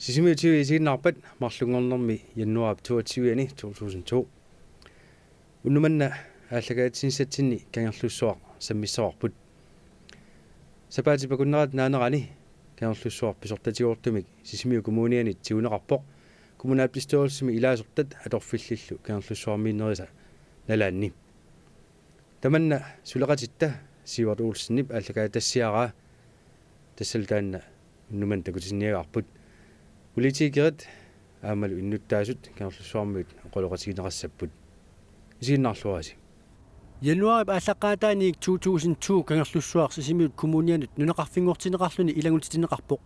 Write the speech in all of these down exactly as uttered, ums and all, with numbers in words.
Sisimiut T V isiginnaarpat marlunngornermi januaarip toogtyve-ani to tusind to. Unnuk manna aallakaatitsinissatsinni Kangerlussuaq sammissavarput. Sapaatip akunnerata naanerani Kangerlussuaq pisortatigoortumik Sisimiut Kommunianit tiguneqarpoq kommunalbestyrelsimi ilaasortat atorfillillu Kangerlussuarmiinnerisa nalaanni. Tamanna suleqatitta Sivert Olsenip aallakaatitassiaraa, tassalu taanna unnuk manna takutitinniagaarput. Politikerit aammalu innuttaasut Kangerlussuarmiut oqaloqatigineqassapput. Isiginnaarluarisi. Januaarip aallaqqaataaniit to tusind to Kangerlussuaq Sisimiut Kommunianut nunaqarfinngortinneqarluni ilanngutitinneqarpoq.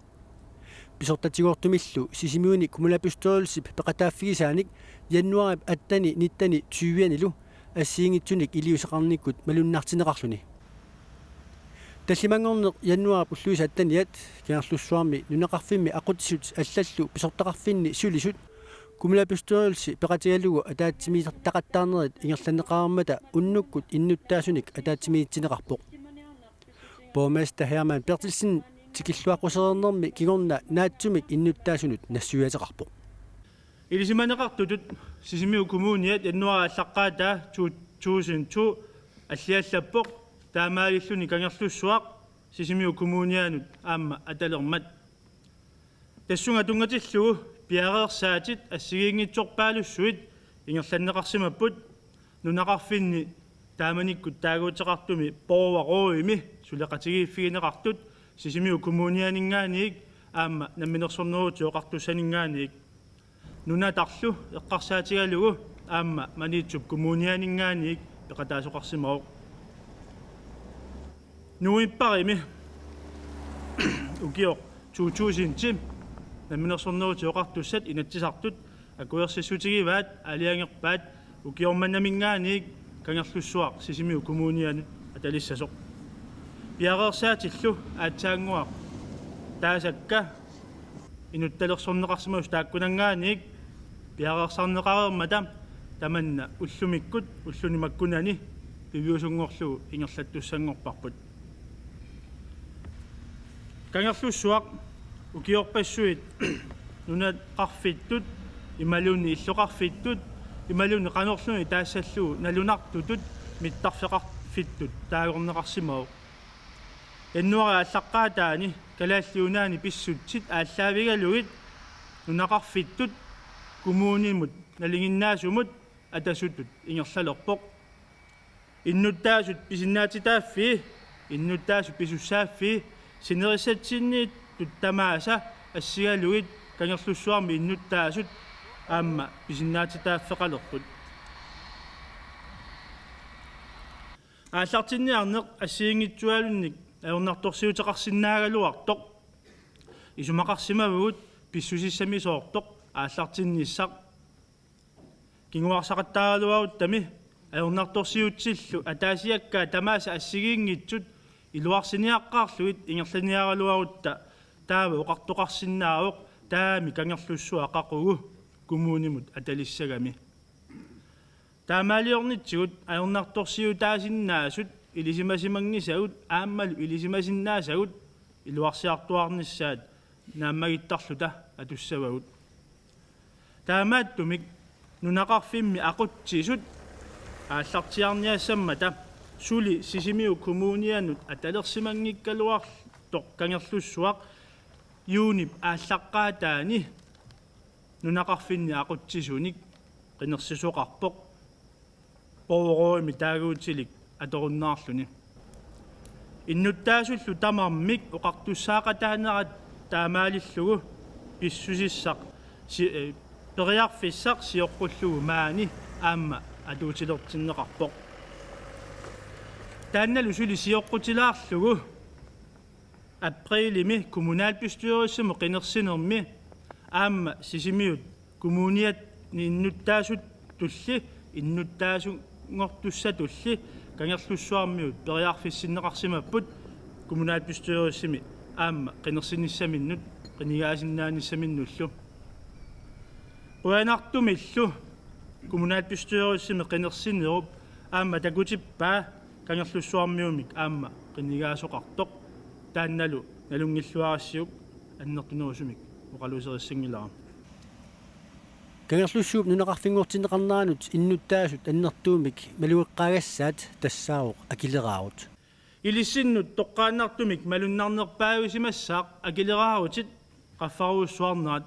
Pisortatigoortumillu Sisimiuni kommunalbestyrelsip peqataaffigisaanik januaarip atteni, nitteni, tyveni-lu assigiinngitsunik iliuuseqarnikkut malunnartinneqarluni. Tallimanngorneq januaarip ulluisa atteniat Kangerlussuarmi nunaqarfimmi aqutsisut allallu pisortaqarfinni sulisut kommunalbestyrelsi peqatigalugu ataatsimiititaqattaarnerit ingerlanneqareermata unnukkut innuttaasunik ataatsimiititsinneqarpoq. Borgmester Hermann Berthelsen tikilluaqqusereernermi kingorna naatsumik innuttaasunut nassuiaateqarpoq. Ilisimaneqartutut Sisimiut Kommuniat januaarip aallaqqaataa to tusind to alliallappoq, taamaalilluni Kangerlussuaq Sisimiut Kommunianut aamma atalermat. Tassunga tunngatillugu piareersaatit assigiinngitsorpaalussuit ingerlanneqarsimapput, nunaqarfinni taamanikkut taaguuteqartumi borgerrådimi suleqatigiiffigineqartut Sisimiut Kommunianinngaanniit aamma Namminersorneroorutit Oqartussaninngaanniit. Nunatarlu eqqarsaatigalugu aamma Maniitsup Kommunianinngaanniit peqataasoqarsimavoq. Novembarimi ukioq to tusindi Namminersorneroorutit Oqartussat Inatsisartut akuersissutigivaat aalajangerpaat ukioq mannaminngaanniit Kangerlussuaq Sisimiut Kommunianut atalissasoq. Piareersaatillu aatsaannguaq taasakka inuttalersorneqarsimasut taakkunanngaanniit piareersarneqareermata tamanna ullumikkut ulluni makkunani piviusunngorlugu ingerlattussanngorparput. Kangerlussuaq ukiorpassuit nunaqarfittut imaluunniit illoqarfittut imaluunniit qanorluunniit taassallugu nalunartutut mittarfeqarfittut taagorneqarsimavoq. Januaarip aallaqqaataani Kalaallit Nunaanni pissutsit aallaavigalugit nunaqarfittut kommunimut nalinginnaasumut atasutut ingerlalerpoq. Innuttaasut pisinnaatitaaffii, innuttaasut pisussaaffii sinerissatsinniittut tamaasa assigalugit Kangerlussuarmi innuttaasut aamma pisinnaatitaaffeqalerput. Aallartinniarneq assigiinngitsualunnik ajornartorsiuteqarsinnaagaluartoq isumaqarsimavagut pissusissamisoortoq aallartinnissaq. Kinguarsaqattaaraluaruttami ajornartorsiutillu ataasiakkaat tamaasa assigiinngitsut iluarsiniaqqaarlugit ingerlaniaraluarutta taava oqartoqarsinnaavoq taamani Kangerlussuaq qaqugu kommunimut atalissagami. Taamaaliornitsigut ajornartorsiutaasinnaasut ilisimasimanngisagut aammalu ilisimasinnaasagut iluarsiartuaarnissaat naammagittarluta atussavagut. Taamaattumik nunaqarfimmi aqutsisut aallartiarniassammata suli Sisimiut Kommunianut atalersimanngikkaluartoq Kangerlussuaq juunip aallaqqaataani nunaqarfinni aqutsisunik qinersisoqarpoq borgerrådimi taaguutilik atorunnaarluni. Innuttaasullu tamarmik oqartussaaqataanerat taamaalillugu pissusissaq si-, eh, periarfissaq sioqqullugu maani aamma atuutilertinneqarpoq. Taannalu suli sioqqutilaarlugu aprilimi kommunalbestyrelsimut qinersinermi aamma Sisimiut Kommuniani innuttaasutulli innuttaasunngortussatulli Kangerlussuarmiut periarfissinneqarsimapput kommunalbestyrelsimi aamma qinersinissaminnut qinigaasinnaanissamminnullu. Qujanartumillu kommunalbestyrelsimi qinersinerup aamma takutippaa Kangerlussuarmiumik aamma qinigaasoqartoq, taannalu nalunngilluarassiuk annertunerusumik oqaluuserissanngilara. Kangerlussuup nunaqarfinngortinneqarneranut innuttaasut annertuumik malugeqqaagassaat tassaavoq akileraarut. Ilissinnut toqqaannartumik malunnarnerpaavisimassaaq akileraarutit qaffarujussuarnerat.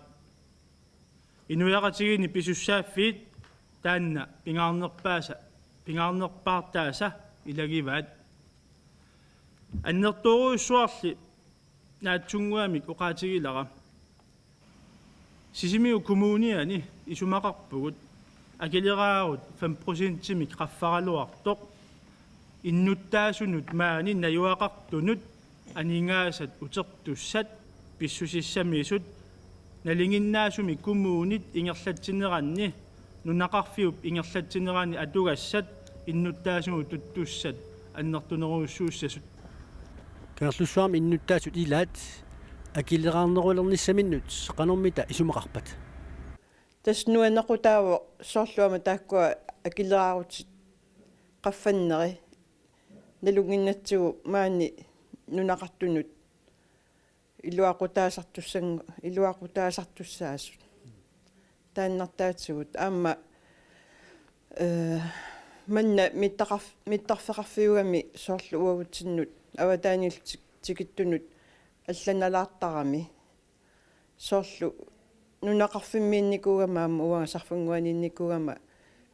Inuiaqatigiinni pisussaaffiit taanna pingaarnerpaasa, pingaarnerpaartaasa ilagivaat. Annertoorujussuarli naatsunnguamik oqaatigilara. Sisimiut Kommuniani isumaqarpugut akileraarut fem procentimik qaffaraluartoq, innuttaasunut maani najugaqartunut aningaasat utertussat pissusissamisut nalinginnaasumik kommunit ingerlatsineranni nunaqarfiup ingerlatsinerani atugassat innuttaasunut tuttussat annertunerujussuussasut. Kangerlussuarmi innuttaasut ilaat akileraarnerulernissaminnut qanormita isumaqarpat? Tassa nuannequtaavoq soorlu aamma taakkua akileraarutit qaffanneri nalunnginnatsigu maani nunaqartunut iluaqutaasartussan-, iluaqutaasartussaasut. Taannartaatigut aamma, eh, manna mittaqarf-, mittarfeqarfiugami soorlu uagutsinnut avataaniillu tik-, tikittunut allanalaartarami. Soorlu nunaqarfimmiinnikuugama aamma uanga sarfannguaniinnikuugama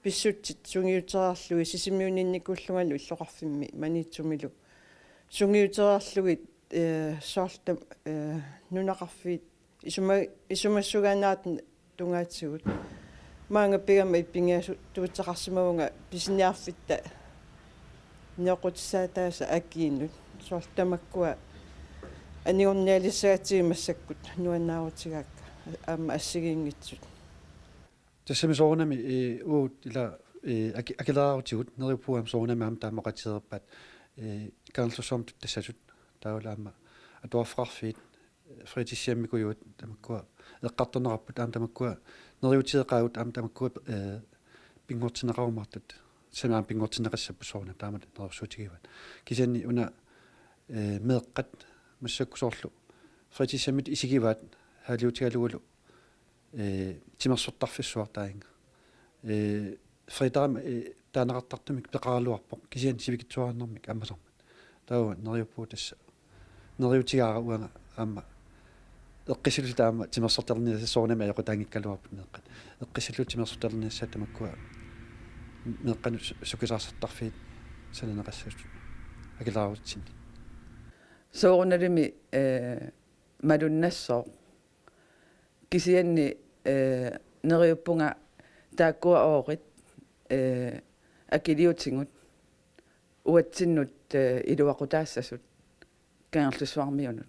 pissutsit sungiutereerlugit Sisimiuniinnikuullungalu illoqarfimmi Maniitsumilu sungiutereerlugit, eh, soorlu tam-, eh, nunaqarfiit isuma-, isumassugaannaat tungaatigut. Maanga pigama ippinngiasuuteqarsimavunga pisiniarfitta nioqqutissaataasa akiinut. Soorlu tamakkua anigornialissagatsigu massakkut nuannaarutigaakka aamma assigiinngitsut. Tassami soorunami, eh, uagut ila, eh, aki-, akileraarutigut neriuppunga aamma soorunami aamma taama oqaatigereerpaat, eh, Kangerlussuarmi tuttassasut taavalu aamma atuarfeqarfiit, fritidshjemmikujuit tamakkua eqqartorneqarput aamma tamakkua neriuutigeqaagut aamma tamakkua, eh, pinngortinneqarumaartut. Sanaam pinngortinneqassapput soorunami taamatut neriorsuutigivaat. Kisianni una, eh, meeqqat massakkut soorlu fritidshjemmit isigivaat halliutigalugulu, eh, timersortarfissuartaanga. Eh, Fredaarmi, eh, taaneqartartumik peqaraluarpoq kisianni sivikitsuararnermik ammasarmat. Taava neriuppunga tassa. Neriuutigaara uanga aamma eqqissilluta aamma timersortalerniassaat soorunami ajoqutaanngikkaluarput meeqqat. Eqqissilluta timersortalerniassaat tamakkua meeqqanut su-, sukisaarsortarfiit sananeqassasut akileraarutitsinni. Soorunalimi, eh, malunnassooq. Kisianni, eh, neriuppunga taakkua oorit, eh, akiliutigut uatsinnut, eh, iluaqutaassasut Kangerlussuarmiunut.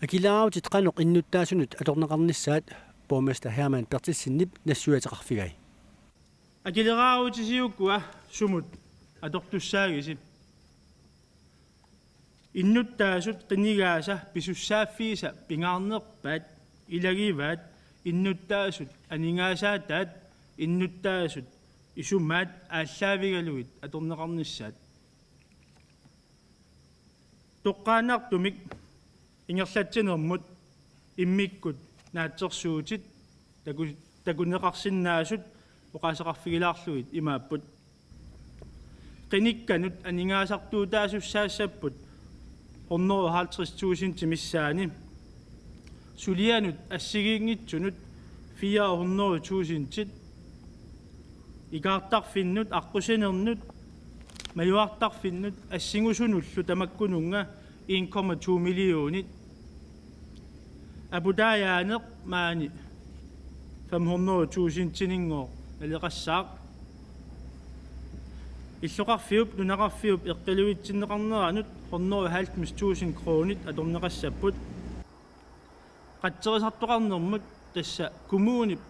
Akileraarutit qanoq innuttaasunut atorneqarnissaat borgmester Hermann Berthelsenip nassuiateqarfigai. Akileraarutisi ukua sumut atortussaagisi? Innuttaasut qinigaasa pisussaaffiisa pingaarnerpaat ilagivaat innuttaasut aningaasaataat innuttaasut isumaat aallaavigalugit atorneqarnissaat. Toqqaannartumik ingerlatsinermut immikkut naatsorsuutit taku-, takuneqarsinnaasut oqaaseqarfigilaarlugit imaapput: Qinikkanut aningaasartuutaasussaassapput hundrede og halvtreds tusind missaani. Sulianut assigiinngitsunut fire hundrede tusindit. Ikaartarfinnut, aqqusinernut, majuartarfinnut assingusunullu tamakkununnga en komma to millionit. Aputaajaaneq maani fem hundrede tusindinngooq naleqassaaq. Illoqarfiup nunaqarfiup eqqiluitsinneqarneranut hundrede og halvfems tusind kronit atorneqassapput. Qatserisartoqarnermut, tassa kommunip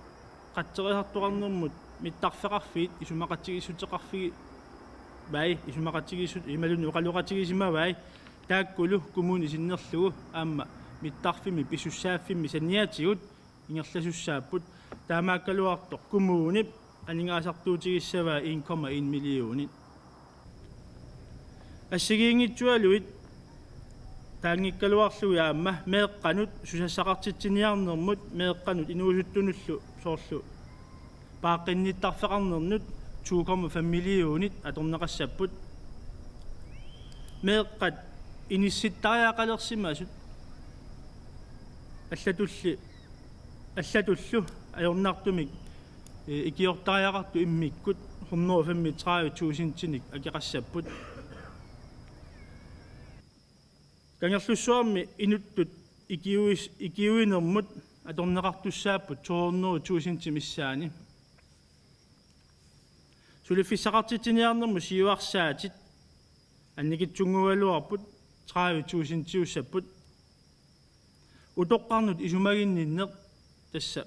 qatserisartoqarnermut mittarfeqarfiit isumaqatigiissuteqarfigivai, isumaqatigiissut-, imaluunniit oqaloqatigisimavai, taakkulu kommuni sinnerlugu aamma mittarfimmi pisussaaffimmi saniatigut ingerlasussaapput. Taamaakkaluartoq kommunip aningaasartuutigissavaa en komma en millionit. Assigiinngitsualuit Taanngikkaluarlugit aamma meeqqanut susassaqartitsiniarnermut meeqqanut inuusuttunullu soorlu paaqqinnittarfeqarnernut to komma fem millionit atorneqassapput. Meeqqat inissittariaqalersimasut allatulli allatullu ajornartumik, eh, ikiortariaqartut immikkut hundrede femogtredive tusindinik akeqassapput. Kangerlussuarmi inuttut ikiuis-, ikiuinermut atorneqartussaapput to hundrede tusindit missaanni. Suliffissaqartitsiniarnermut siuarsaatit annikitsunnguugaluarput tredive tusindiussapput. Utoqqarnut isumaginninneq tassa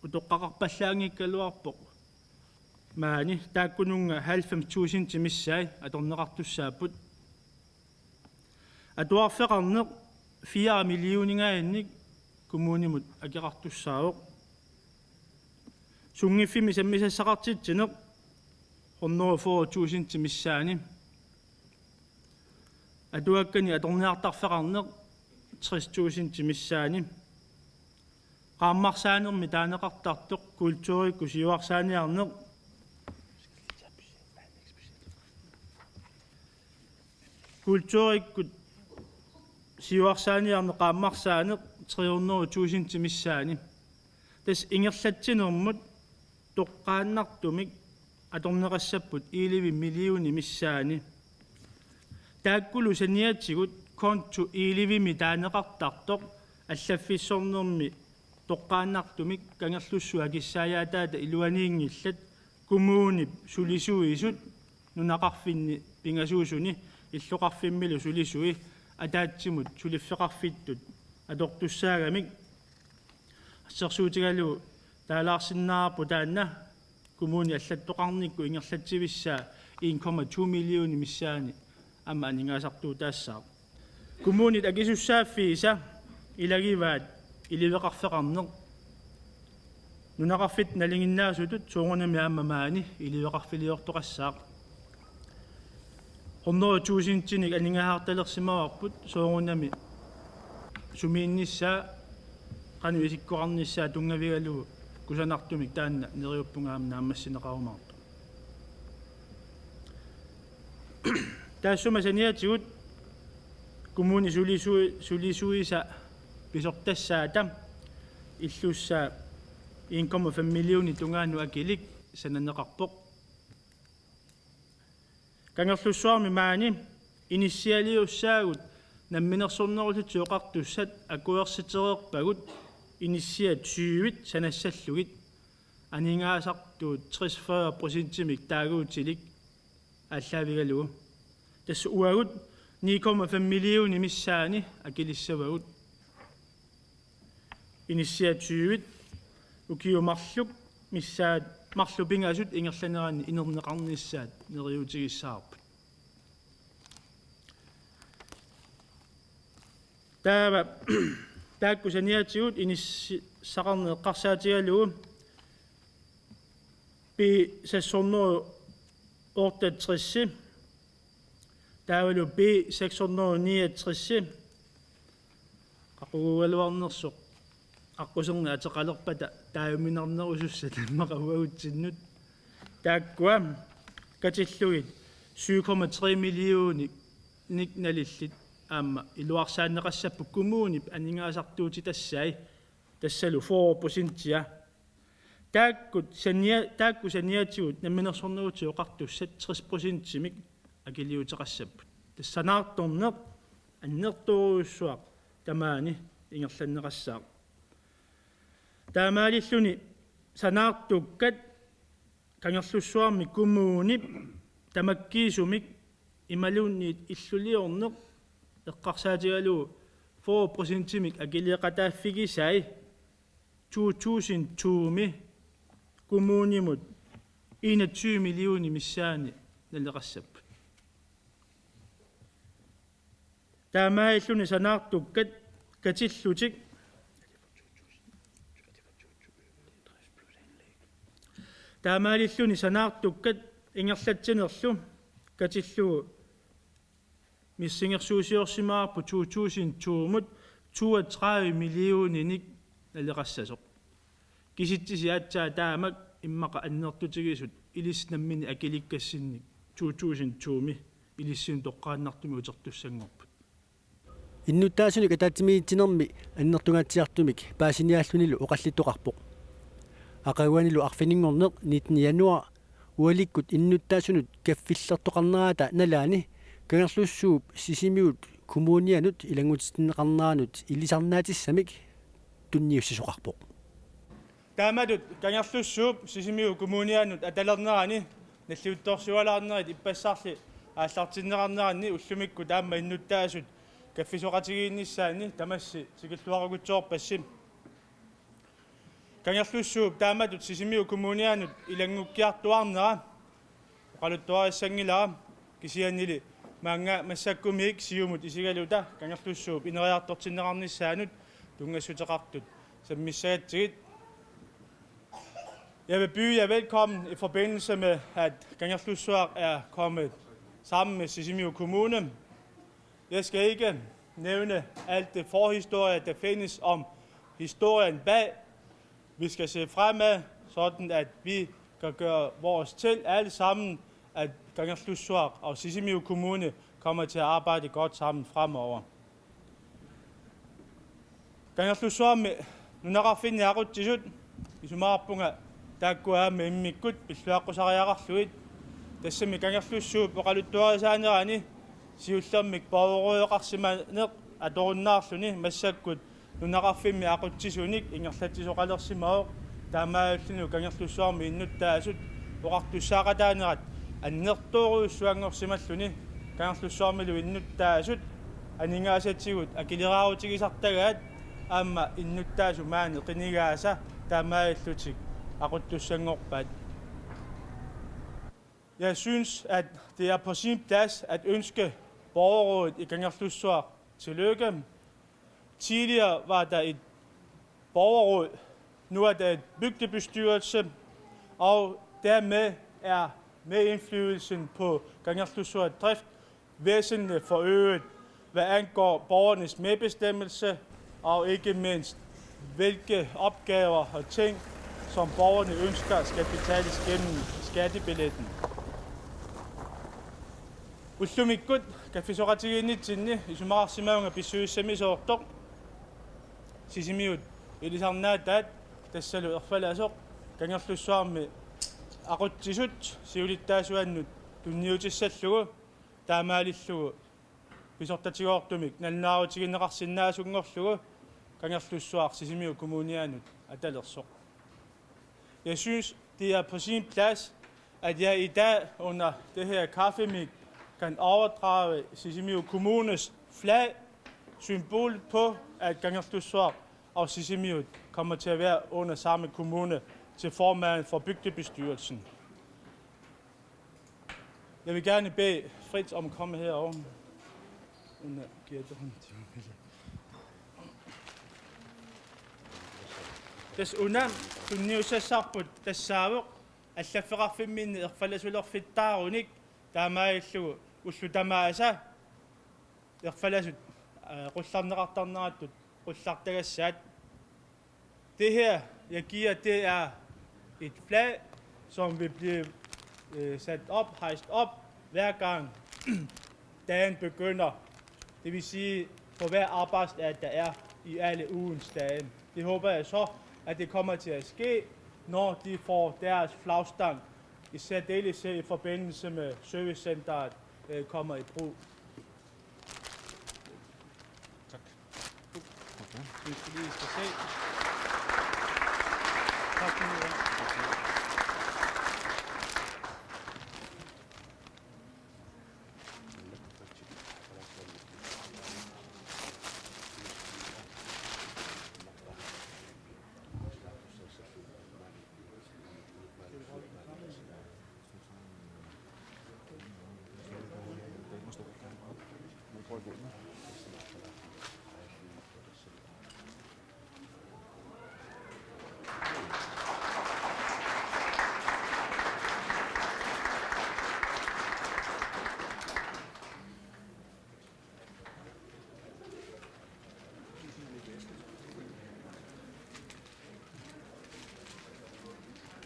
utoqqaqarpallaanngikkaluarpoq maani, taakkununnga halvfems tusindit missaat atorneqartussaapput. Atuarfeqarneq fire millioningaannik kommunimut akeqartussaavoq. Sunngiffimmi sammisassaqartitsineq hundrede fyrre tusindit missaanni. Atuakkani atorniartarfeqarneq tres tusindit missaanni. Qaammarsaanermi taaneqartartoq kulturikkut siuarsaaniarneq. Kulturikkut siuarsaaniarneq qaammarsaaneq tre hundrede tusindit missaanni. Tassa ingerlatsinermut toqqaannartumik atorneqassapput elleve millionit missaanni. Taakkulu saniatigut konto ellevemi taaneqartartoq allaffissornermi toqqaannartumik Kangerlussuaq akissaajaataata iluaniinngillat, kommunip sulisuisut nunaqarfinni pingasuusuni illoqarfimmilu sulisui ataatsimut suliffeqarfittut atortussaagamik. Assersuutigalugu taalaarsinnaavarput taanna kommuni allattoqarnikkut ingerlatsivissaa en komma to millionit missaanni aamma aningaasartuutaassaaq. Kommunit akisussaaffiisa ilagivaat iliveqarfeqarneq. Nunaqarfiit nalinginnaasutut soorunami aamma maani iliveqarfiliortoqassaaq. Hundrede tusindinik aningaasartalersimavarput soorunami sumiinnissaa qanoq isikkoqarnissaa tunngavigalugu kusanartumik taanna neriuppunga aamma naammassineqarumaartoq. Taassuma saniatigut kommuni sulisui-, sulisuisa pisortassaata illussaa en komma fem millionit tungaanut akilik sananeqarpoq. Kangerlussuarmi maani inissialiussaagut Namminersornerullutik Oqartussat akuersitereerpagut inissiat tyvit sanassallugit aningaasartuut tres fyrre procentimik taaguutilik aallaavigalugu. Tassa uagut ni komma fem millionit missaanni akilissavagut. Inissiat tyvit ukiut marluk missaat marluk pingasut ingerlaneranni inerneqarnissaat neriuutigissavarput. Taava taakku saniatigut inissaqarneq eqqarsaatigalugu B seks hundrede otteogtres, taavalu B seks hundrede niogtres, qaquguugaluarnersoq aqquserneq ateqalerpata taajuminarnerusussat immaqa uagutsinnut. Taakkua katillugit syv komma tre millioninik nalillit aamma iluarsaanneqassapput kommunip aningaasartuutitassai, tassalu fyrre procentia. Taakkut sania-, taakku saniatigut Namminersornerullutik Oqartussat tres procentimik akiliuteqassapput. Tassa sanaartorneq annertoorujussuaq tamaani ingerlanneqassaaq. Taamaalilluni sanaartukkat Kangerlussuarmi kommunip tamakkiisumik imaluunniit illuliorneq eqqarsaatigalugu fyrre procentimik akiliiqataaffigisai to tusind to-mi kommunimut enogtyve millionit missaanni naleqassapput. Taamaalilluni sanaartukkat katillutik, taamaalilluni sanaartukkat ingerlatsinerlu katillugu missingersuusiorsimavarput to tusind to-mut toogtredive millioninik naleqassasoq. Kisitsisit aatsaat taamak immaqa annertutigisut ilissi nammineq akilikkassinnik to tusind to-mi ilissinnut toqqaannartumik utertussanngorput. Innuttaasunik ataatsimiitsinermi annertungaatsiartumik paasiniaallunilu oqallittoqarpoq. Aqaguanilu arfininngorneq nitten januar ualikkut innuttaasunut kaffillertoqarnerata nalaani Kangerlussuup Sisimiut Kommunianut ilanngutitsineqarneranut ilisarnaatissamik tunniussisoqarpoq. Taamatut Kangerlussuup Sisimiut Kommunianut atalernerani nalliuttorsualaarnerit ippassarli aallartinneqarneranni ullumikkut aamma innuttaasut kaffisoqatigiinnissaanni tamassi tikilluarukutsoorpassi. Kangerlussuup taamatut Sisimiut Kommunianut ilanngukkiartuaarnera oqaluttuarissanngilara, kisiannili maannga massakkumiit Siumut isigaluta Kangerlussuup ineriartortinneqarnissaanut tunngassuteqartut sammissagatsigit. Jeg vil byde jer velkommen i forbindelse med, at Kangerlussuaq er kommet sammen med Sisimiut Kommune. Jeg skal ikke nævne alt det forhistorie, der findes om historien bag. Vi skal se fremad, sådan at vi kan gøre vores til alle sammen, at Kangerlussuaq og Sisimiut Kommune kommer til at arbejde godt sammen fremover. Kangerlussuarmi nunaqarfinni aqutsisut isumaqarpunga taakku aamma immikkut pilluaqqusariaqarlugit. Tassami Kangerlussuup oqaluttuarisaanerani siullermik borgerrådeqarsimaneq atorunnaarluni massakkut nunaqarfimmi aqutsisunik ingerlatsisoqalersimavoq, taamaalillunilu Kangerlussuarmi innuttaasut oqartussaaqataanerat annertoorujussuanngorsimalluni Kangerlussuarmilu innuttaasut aningaasatigut akileraarutigisartagaat aamma innuttaasut maani qinigaasa taamaalillutik aquttussanngorpaat. Jeg synes, at det er på sin plads at ønske borgerrådet i Kangerlussuaq tillykke. Tidligere var der et borgerråd, nu er der et bygdebestyrelse, og dermed er medindflydelsen på Kangerlussuaq drift væsentligt forøget, hvad angår borgernes medbestemmelse, og ikke mindst, hvilke opgaver og ting, som borgerne ønsker, skal betales gennem skattebilletten. Ullumikkut kaffisoqatigiinnitsinni isumaqarsimavunga pissusissamisoortoq Sisimiut ilisarnaataat, tassalu erfalasoq Kangerlussuarmi aqutsisut siulittaasuannut tunniutissallugu, taamaalillugu pisortatigoortumik nalunaarutigineqarsinnaasunngorlugu Kangerlussuaq Sisimiut Kommunianut atalersoq. Jeg synes, det er på sin plads, at jeg i dag under det her kaffemik kan overdrage Sisimiut Kommunes flag, symbol på, at Kangerlussuaq og Sisimiut kommer til at være under samme kommune, til formanden for bygdebestyrelsen. Jeg vil gerne bede Fritz om at komme herover. Una giver du hånd til mig. Tassa una tunniussassarput tassaavoq allaffeqarfimminni erfalasulerfittaarunik, taamaalillugu ullut tamaasa erfalasut, øh, qullarneqartarnerattut qullartagassaat. Det her, jeg giver, det er et flag, som vil blive, øh, sat op, hejst op, hver gang dagen begynder. Det vil sige, på hver arbejdsdag, der er i alle ugens dage. Det håber jeg så, at det kommer til at ske, når de får deres flagstang, i særdeleshed i forbindelse med servicecenteret, øh, kommer i brug. Tak.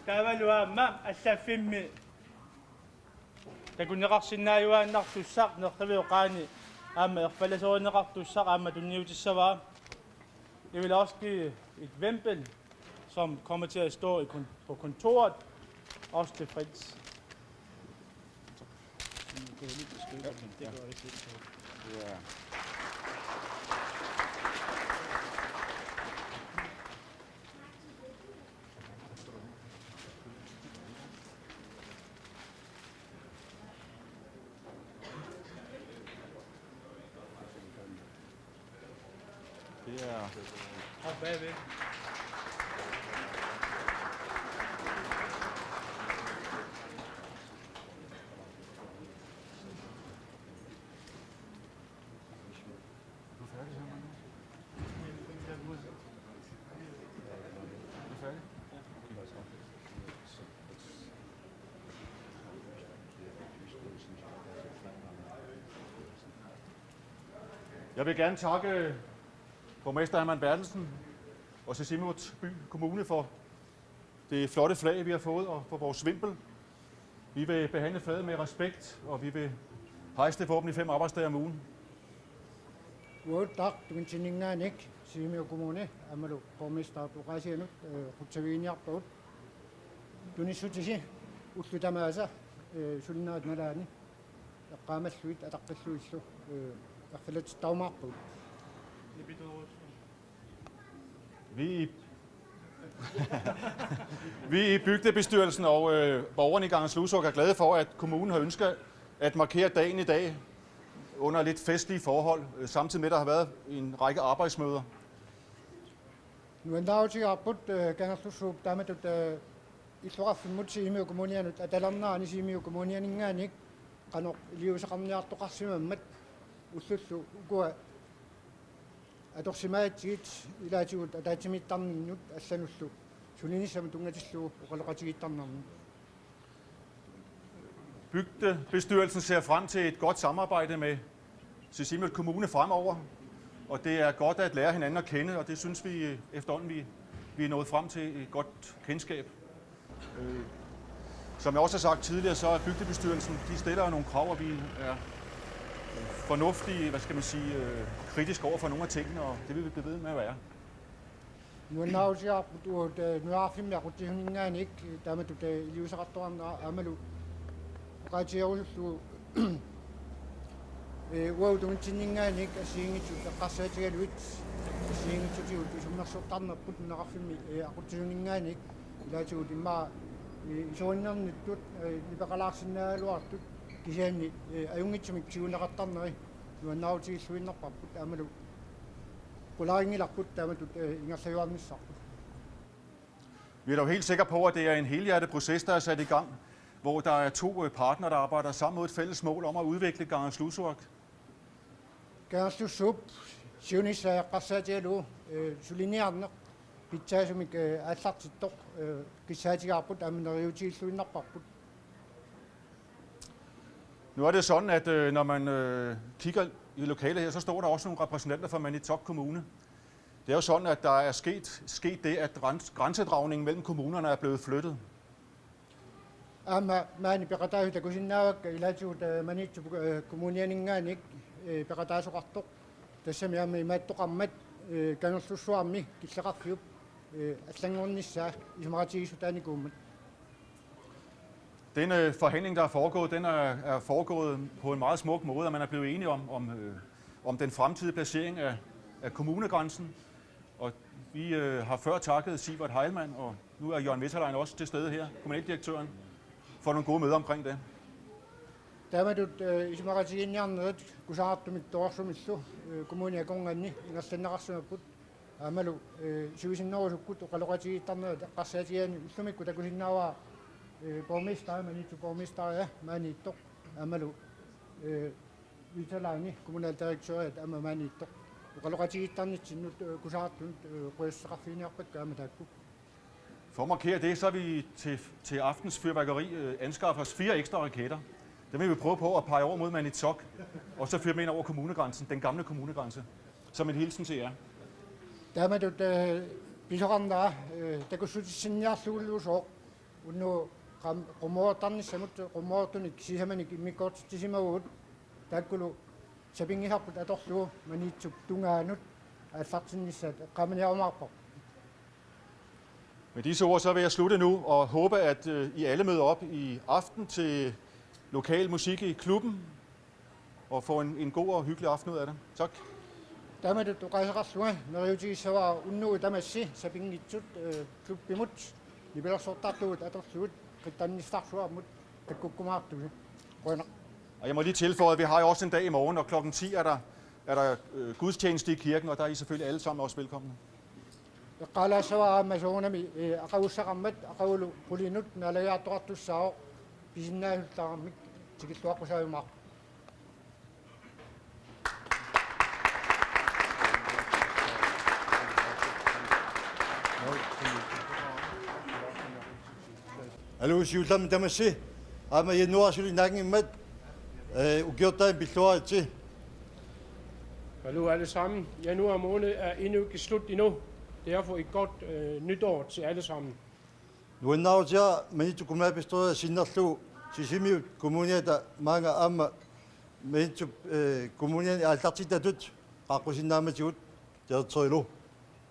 Taavalu aamma allaffimmi takuneqarsinnaajuaannartussaq nerrivioqqaani aamma erfalasoorineqartussaq aamma tunniutissavaa. Ivilovski et Vempel, som kommer til at stå i kon- på kontoret, også til frit. Ja. Det er... Er du færdig her, Magnus? Er du færdig? Jeg vil gerne takke borgmester Hermann Berthelsen og Sisimiut by Kommune for det flotte flag, vi har fået, og for vores vimpel. Vi vil behandle flaget med respekt, og vi vil hejse det forhåbentlig fem arbejdsdage om ugen. Uagut taava tungaatinngaanniit Sisimiut Kommune aammalu borgmesterip oqaasianut, eh, qutsaviginiarpagut. Tunissutisi ullut tamaasa, eh, sulinnera nalaani eqqaamallugit ataqqillugillu, eh, erfalatittarumaarpagut. Vi i, vi i bygdebestyrelsen og, øh, borgerne i Kangerlussuaq er glade for, at kommunen har ønsket at markere dagen i dag under lidt festlige forhold, øh, samtidig med, at der har været en række arbejdsmøder. Nuannaarutigaarput, eh, Kangerlussuup taamatut, eh, illoqarfimmut Sisimiut Kommunianut atalernerani Sisimiut Kommunianinngaanniit qanoq iliuuseqarniartoqarsimammat ullullu ukua atorsimagatsigit ilaatigut ataatsimiittarninnut allanullu sulinissamut tunngatillugu oqaloqatigiittarnermut. Bygdebestyrelsen ser frem til et godt samarbejde med Sisimiut Kommune fremover, og det er godt at lære hinanden at kende, og det synes vi efterhånden, vi, vi er nået frem til et godt kendskab. Øh, som jeg også har sagt tidligere, så er bygdebestyrelsen, de stiller jo nogle krav, og vi er fornuftige, hvad skal man sige, øh, kritiske over for nogle af tingene, og det vil vi blive ved med at være. Nuannaarutigaarput uagut, eh, nunaqarfimmi aqutsisuninngaanniit, eh, taamatut, eh, iliuuseqartoqarnera aammalu oqaatigerusullugu, eh, uagut tungaatinngaanniit assigiinngitsut eqqarsaatigalugit assigiinngitsutigut isummersortarnerput nunaqarfimmi, eh, aqutsisuninngaanniit ilaatigut immaqa, eh, isuannernittut, eh, nipeqalaarsinnaagaluartut kisianni, eh, ajunngitsumik tiguneqartarneri nuannaarutigilluinnarparput aammalu qularinngilarput taamatut, eh, ingerlajuarnissarput. Vi er dog helt sikre på, at det er en helhjertet proces, der er sat i gang, hvor der er to, øh, partnere, der arbejder sammen mod et fælles mål om at udvikle Kangerlussuaq. Kangerlussuup siunissaq eqqarsaatigalugu, eh, suliniarneq pitsaasumik, eh, aallartittoq, eh, kissaatigaarput aamma neriuutigilluinnarparput. Nu er det sådan, at, øh, når man, øh, kigger i lokalet her, så står der også nogle repræsentanter fra Maniitsoq Kommune. Det er jo sådan, at der er sket, sket det, at græns-, grænsedragningen mellem kommunerne er blevet flyttet. Aamma maani peqataasut takusinnaavakka ilaatigut, eh, Maniitsup, eh, Kommunianinngaanniit, eh, peqataasoqartoq. Tassami aamma imaattoqarmat, eh, Kangerlussuarmi killeqarfiup, eh, allanngornissaa isumaqatigiissutaanikuummat. Den, øh, forhandling, der er foregået, den er, er foregået på en meget smuk måde, og man er blevet enige om, om, øh, om den fremtidige placering af, af kommunegrænsen. Og vi, øh, har før takket Sivert Heilmann, og nu er Jørgen Vesterlein også til stede her, kommunaldirektøren, for nogle gode møder omkring det. Taamatut, eh, isumaqatigiinniarnerit kusanartumik torersumillu, eh, kommunit akornanni ingerlanneqarsimapput. Aammalu, eh, siusinnerusukkut oqaloqatigiittarnerit eqqarsaatigaanni ullumikkut takusinnaavara, eh, borgmesteri, Maniitsup borgmesteria maaniittoq. Aammalu, eh, Vesterleini kommunaldirektøriata aamma maaniittoq. Oqaloqatigiittarnitsinnut, eh, kusanartunut, eh, qujassuseqarfiginiarpakka aamma taakku. For at markere det, så har vi til, til aftens fyrværkeri, øh, anskaffet os fire ekstra raketter. Dem vil vi prøve på at pege over mod Maniitsoq, og så fyre dem ind over kommunegrænsen, den gamle kommunegrænse, som en hilsen til jer. Taamatut, eh, pisoqarnera, eh, takussutissinniarlugu sooq, Unnugu qam-, qummoortarnissamut qummoortunik sisamanik immikkoortitsisimavugut, taakkulu sapinngisarput atorlugu Maniitsup tungaanut aallartinnissaat eqqaamaniarumaarpoq. Med disse ord så vil jeg slutte nu og håbe, at øh, I alle møder op i aften til lokal musik i klubben og får en, en god og hyggelig aften ud af det. Tak. Taamatut oqaaseqarlunga neriuutigissavara unnugu tamassi sapinngitsut, eh, klubbimut nipilersortartugut atorlugu qittannissarsuarmut takkukkumaartugut. Qujanaq. Og jeg må lige tilføje, at vi har jo også en dag i morgen, og klokken ti er der, er der øh, gudstjeneste i kirken, og der er I selvfølgelig alle sammen også velkomne. Eqqaalaassavara aamma soorunami, eh, aqagussaqarmat aqagulu qulinut naalagiartoqartussaavoq, pisinnaasulluarmik tikilluaqqusaajumaarpoq. Aluu, siullermik tamassi, aamma januaari suli naanngimmat, eh, ukiortaani pilluaritsi. Hallo alle sammen. Januar måned er endnu ikke slut endnu. Derfor et godt øh, nytår til alle sammen. Nuannaarutigaara Maniitsup kommunalbestyrelsip sinnerlugu Sisimiut kommuniata maanga aamma Maniitsup, eh, kommuniani aallartittatut qaaqqusinnaammatigut, Direktørilu.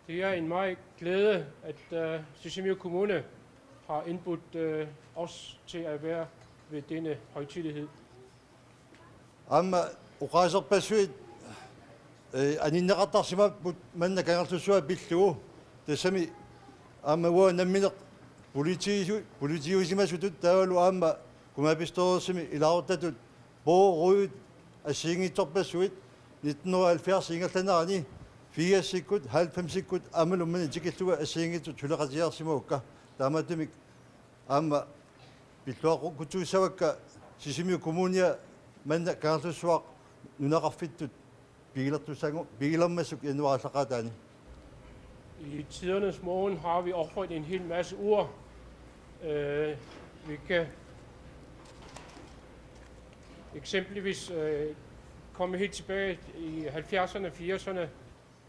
Det er en meget glæde, at øh, Sisimiut Kommune har indbudt øh, os til at være ved denne højtidelighed. Aamma oqaaserpassuit, eh, aninneqartarsimapput manna Kangerlussuaq pillugu, tassami aamma uanga nammineq politiisu-, politiusimasutut taavalu aamma kommunalbestyrelsimi ilaasortatut Borgerrådit assigiinngitsorpassuit nitten hundrede og halvfjerds ingerlanerani firsikkut, halvfemsikkut aammalu manna tikillugu assigiinngitsut suleqatigiisarsimagukka. Taamaattumik aamma pilluaqqukkusussavakka Sisimiut Kommunia manna Kangerlussuaq nunaqarfittut pigilertussagu-, pigilermassuk januaarip aallaqqaataani. I tidernes morgen har vi offret en hel masse ord. Øh, vi kan eksempelvis øh, komme helt tilbage i halvfjerdserne, firserne,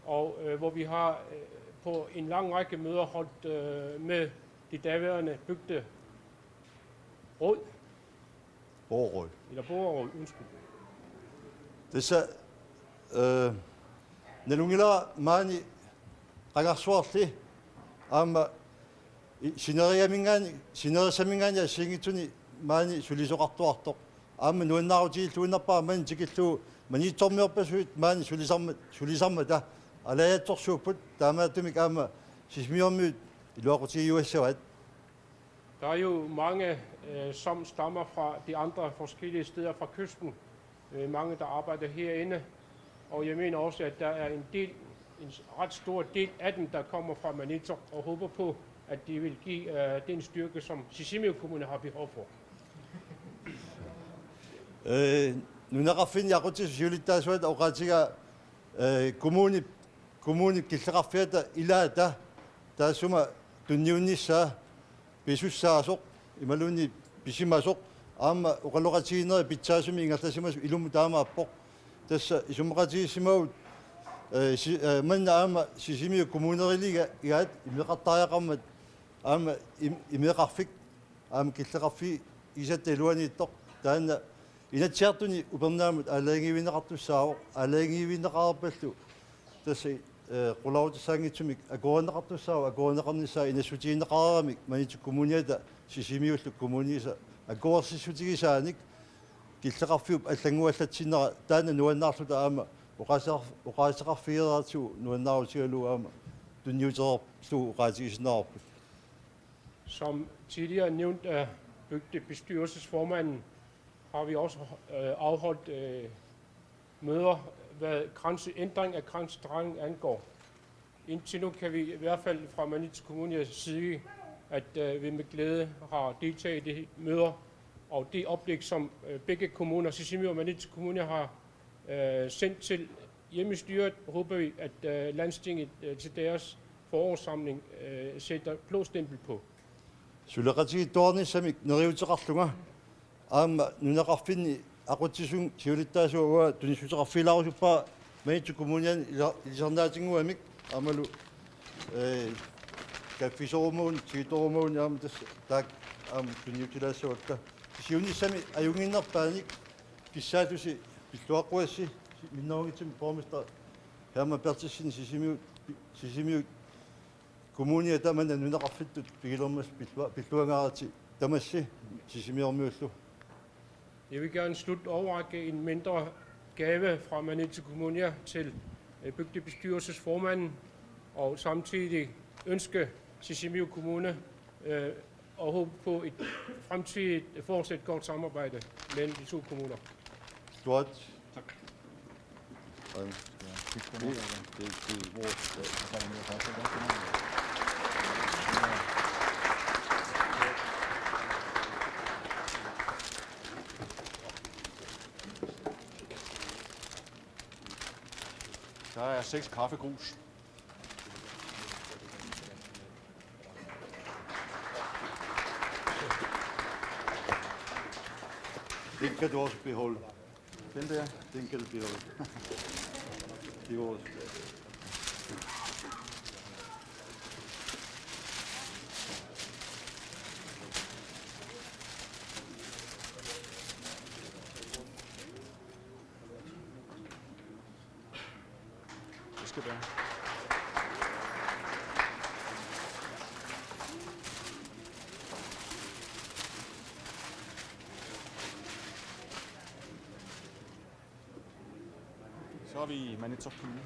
og øh, hvor vi har øh, på en lang række møder holdt øh, med det daværende bygderåd, Borgerråd. Eller borgerråd, undskyld. Tassa, eh, nalunngilara maani Qangarsuarli aamma i-, sinerissaminngaanniit, sinerissaminngaanniit assigiinngitsuni maani sulisoqartuartoq. Aamma nuannaarutigilluinnarpara maani tikillugu Maniitsormiorpassuit maani sulisarma-, sulisarmata alaajatsorsuupput, taamaattumik aamma Sisimiormiut iluaqutigiuassavaat. Der er jo mange, øh, som stammer fra de andre forskellige steder fra kysten. Øh, mange, der arbejder herinde. Og jeg mener også, at der er en del, en ret stor del af dem, der kommer fra Maniitsoq og håber på, at de vil give øh, den styrke, som Sisimiut Kommune har behov for. Eh, nunaqarfinni aqutsisut siulittaasuata oqaatigaa, eh, kommuni, kommunip killeqarfiata ilaata taassuma tunniunnissaa pisussaasoq imaluunniit pisimasoq aamma oqaloqatigiinnerit pitsaasumik ingerlasimasoq ilumut taamaappoq. Tassa isumaqatigiissimavugut, eh, si-, eh, manna aamma Sisimiut kommuneriliga-, igaat imeqartariaqarmat aamma im-, imeqarfik aamma killeqarfigisatta iluaniittoq, taanna Inatsisartuni upernaamut aalajangiivinneqartussaavoq, aalajangiivinneqareerpallu tassa, eh, qularutissaanngitsumik akuerineqartussaavoq, akuerineqarnissaa inassutigineqareeramik Maniitsup Kommuniata Sisimiullu kommuniisa akuersissutigisaanik killeqarfiup allannguallatsinnera, taanna nuannaarluta aamma oqaaseqar-, oqaaseqarfigereertigu nuannaarutigalugu aamma tunniutereerlugu oqaatigisinnaavarput. Som tidligere nævnt af bygdebestyrelsesformanden, har vi også øh, afholdt øh, møder, hvad grænseændring af grænsedragning angår. Indtil nu kan vi i hvert fald fra Maniitsoq Kommunes side, at øh, vi med glæde har deltaget i de møder, og det oplæg, som øh, begge kommuner, Sisimiut og Maniitsoq Kommune, har øh, sendt til hjemmestyret, håber vi, at øh, landstinget øh, til deres forårssamling øh, sætter blå stempel på. Suleqatigiittuarnissamik neriuuteqarlunga aamma nunaqarfinni aqutsisut siulittaasuat uanga tunissuteqarfigilaarusuppara Maniitsup Kommuniani ila-, ilisarnaatinnguamik aammalu, eh, kaffisorumagunik, tiitorumaguni aamma tassa taakku aamma tunniutilaassavakka. Siunissami ajunnginnerpaanik kissaallusi pilluaqquassi minnerunngitsumik borgmester Hermann Berthelsen Sisimiut, Sisimiut Kommunia tamanna nunaqarfittut pigilermat pillua-, pilluangaaritsi tamassi Sisimiormiullu. Jeg vil gerne slutte overrække en mindre gave fra Maniitsoq Kommunia til øh, bygdebestyrelsesformanden, og samtidig ønske Sisimiut Kommune øh, og håbe på et fremtidigt fortsat godt samarbejde mellem de to kommuner. Stort. Tak. Det, det, det er vores. Der er seks kaffekrus. Den kan du også beholde. Den der, den kan du beholde. Det er vores. Det skal være. Så er vi i Maniitsoq Kommune.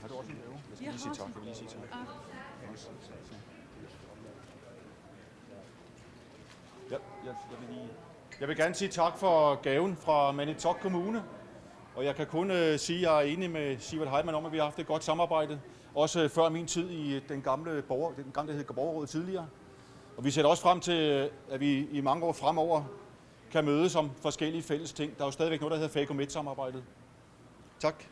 Har du også en gave? Jeg skal lige sige tak. Jeg vil lige sige tak. Ja, jeg, jeg, vil lige, jeg vil gerne sige tak for gaven fra Maniitsoq Kommune. Og jeg kan kun øh, sige, at jeg er enig med Sivert Heilmann om, at vi har haft et godt samarbejde. Også øh, før min tid i den gamle borger, den gang, der hed Borgerrådet tidligere. Og vi ser også frem til, at vi i mange år fremover kan mødes om forskellige fælles ting. Der er jo stadigvæk noget, der hedder Fagomet-samarbejdet. Tak.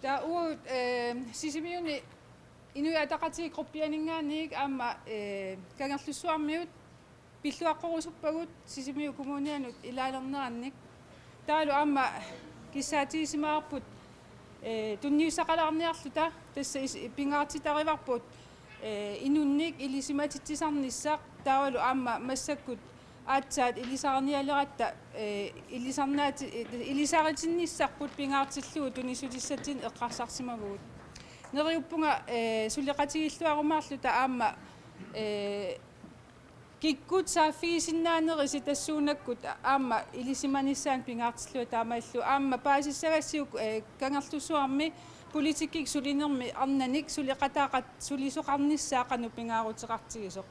Taava uagut, eh, Sisimiuni Inuit Ataqatigiit gruppianinngaanniit aamma, eh, Kangerlussuarmiut pilluaqqorusuppagut Sisimiut Kommunianut ilaalernerannik. Taavalu aamma kissaatigisimagaluarput, eh, tunniussaqalaarniarluta tassa is-, pingaartitarivarput, eh, inunnik ilisimatitsisarnissaq taavalu aamma massakkut aatsaat ilisarinialeratta, eh, ilisarnaati-, ilisaritinnissarput pingaartillugu tunissutissatsinnut eqqarsarsimavugut. Neriuppunga, eh, suleqatigiilluarumaarluta aamma, eh, kikkut saaffigisinnaanerisi tassuunakkut aamma ilisimanissaannut pingaartillunga taamaalilluni aamma paasissagassiuk, eh, Kangerlussuarmi politikkikkut sulinermi arnanik suleqataaqat sulisoqarnissaa qanoq pingaaruteqartigisoq.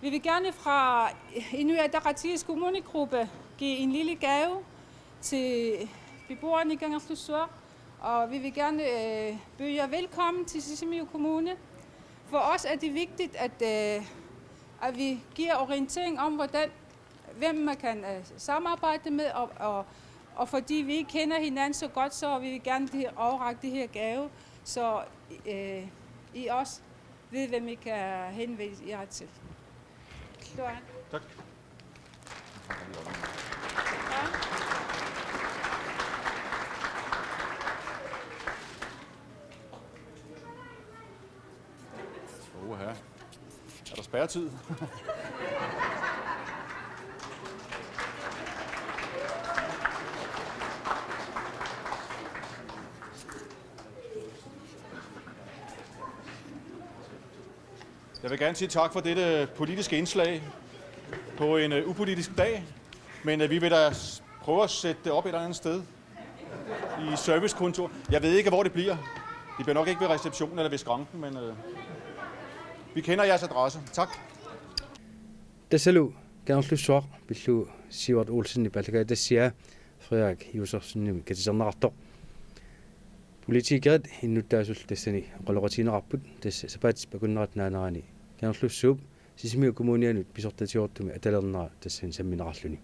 Vi vil gerne fra Inuit Ataqatigiits kommunegruppe give en lille gave til beboerne i Kangerlussuaq, og vi vil gerne, øh, byde jer velkommen til Sisimiut Kommune. For os er det vigtigt, at, øh, at vi giver orientering om, hvordan, hvem man kan, øh, samarbejde med, og, og, og fordi vi ikke kender hinanden så godt, så vil vi gerne det, overrække det her gave, så, øh, I også ved, hvem I kan henvende jer til. Klogt. Tak. Ja. Oha. Er der spærretid? Jeg vil gerne sige tak for dette politiske indslag på en, øh, upolitisk dag, men, øh, vi vil da s-, prøve at sætte det op et eller andet sted i servicekontor. Jeg ved ikke, hvor det bliver. Det bliver nok ikke ved receptionen eller ved skranken, men, øh, vi kender jeres adresse. Tak. Tassalu Kangerlussuaq pillugu Sivert Olsenip aallakaatitassiaa Frederik Josefsenimit katersorneqartoq. Politikerit innuttaasullu tassani oqaloqatigineqarput, tassa sapaatip akunnerata naanerani Kangerlussuup Sisimiut Kommunianut pisortatigoortumik atalernera tassani sammineqarluni.